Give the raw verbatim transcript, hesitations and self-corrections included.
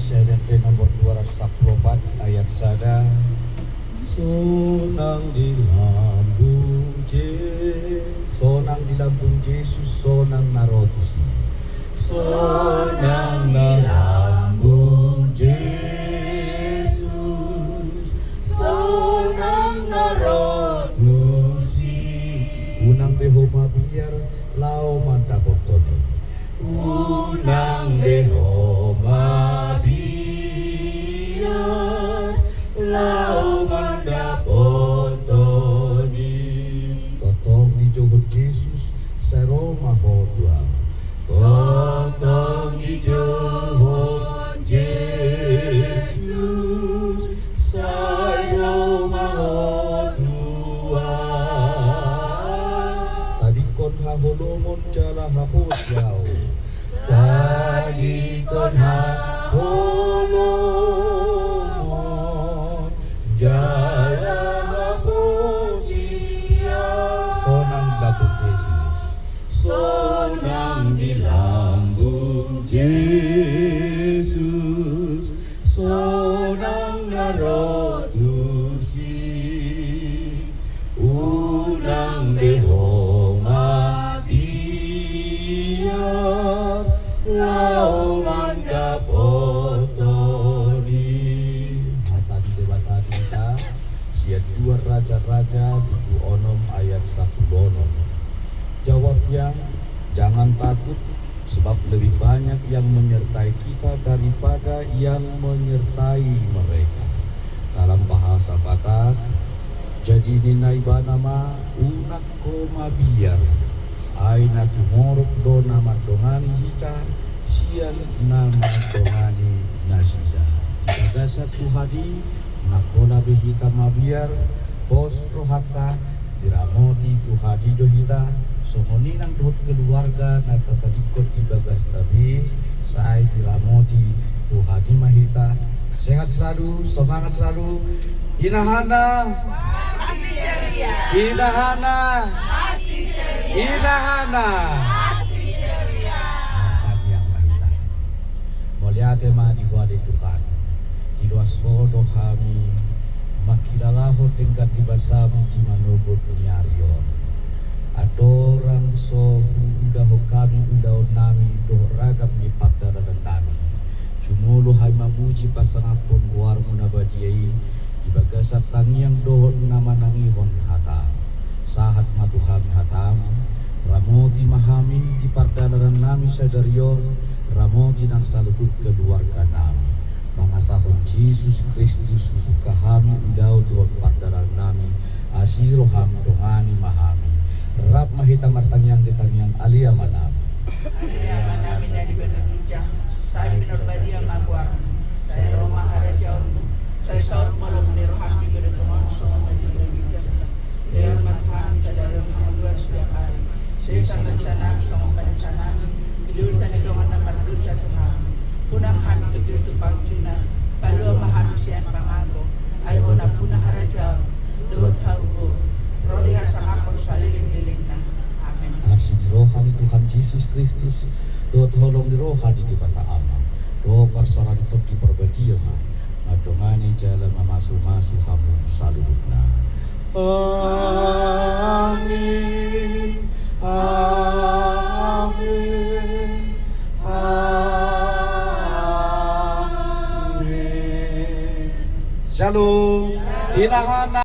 Sian Ende nomor dua ratus sampulu opat ayat sada. Sonang di lambung Je-, sonang di lambung Jesus, sonang na ro tusi. Sonang di lambung Jesus, sonang na ro tusi. Unang be ho mabiar laho mandapothon i. Unang be ho mabiar laho mandapothon i. Tongtong dijouhon Jesus sai ro ma ho tu ahu. Tongtong dijouhon Jesus sai ro ma ho tu ahu. Tadingkon haholomon jala haposion. Tadingkon haholomon jala haposion. Sonang di lambung Jesus. Sonang di lambung Jesus, sonang na ro tusi. Unang be ho mabiar laho mandapothon i. Hata ni Debata di hita, sian dua Raja-raja bindu onom ayat sampulu onom. Jawabnya, jangan takut, sebab lebih banyak yang menyertai kita daripada yang menyertai mereka. Dalam bahasa Batak, jadi ninna ibana ma, unang ho mabiar, ai na tumorop do na mandongani hita sian na mandongani nasida. Di bagasan Tuhan i, nang pola be hita mabiar, pos rohanta, diramoti Tuhan i do hita, songon i nang dohot keluarga na tatadingkon di bagasta be, sai diramoti Tuhan i ma hita. Sehat selalu, semangat selalu. Inahana. Inahana. Inahana. Tangiang ma hita. Mauliate ma di Ho ale Tuhan. Diloas Ho do hami mangkilalahon denggan ni basaM di manogot ni ari on. Andorang so huulahon hami ulaonnami dohot ragam ni pardalanannami, jumolo hami mamuji pasangaphon goarMu na badia i, di bagasan tangiang dohot na manangihon hataM. Sahat ma tu hami hataM, ramoti ma hami di pardalanannami sadari on, ramoti nang saluhut keluarganami. Mangasahon Jesus Kristus hubuka hami ulaon dohot pardalanannami, asi rohaM dongani ma hami. Rap ma hita martangiang di tangiang Ale Amanami. Ale Amanami na di banua ginjang, sai pinarbadia ma goarMu, sai ro ma harajaonMu, sai saut ma lomo ni rohaM di banua tonga on songon na di banua ginjang. Lehon ma tu hami sadari on hangoluan siapari. Sesa ma dosanami songon panesanami di dosa ni dongan na mardosa tu hami. Unang hami togihon tu pangunjunan, palua ma hami sian pangago. Ai Ho nampuna harajaon dohot hagogoon, ro di hasangapon saleleng-lelengna. Amen. Asi ni roha ni Tuhan Jesus Kristus, dohot holong ni roha ni Debata Ama, dohot parsaoran ni Tondi Parbadia ma mandongani jala mamasu-masu hamu saluhutna. Amin. Amin. Amin. Shalom. Inahana.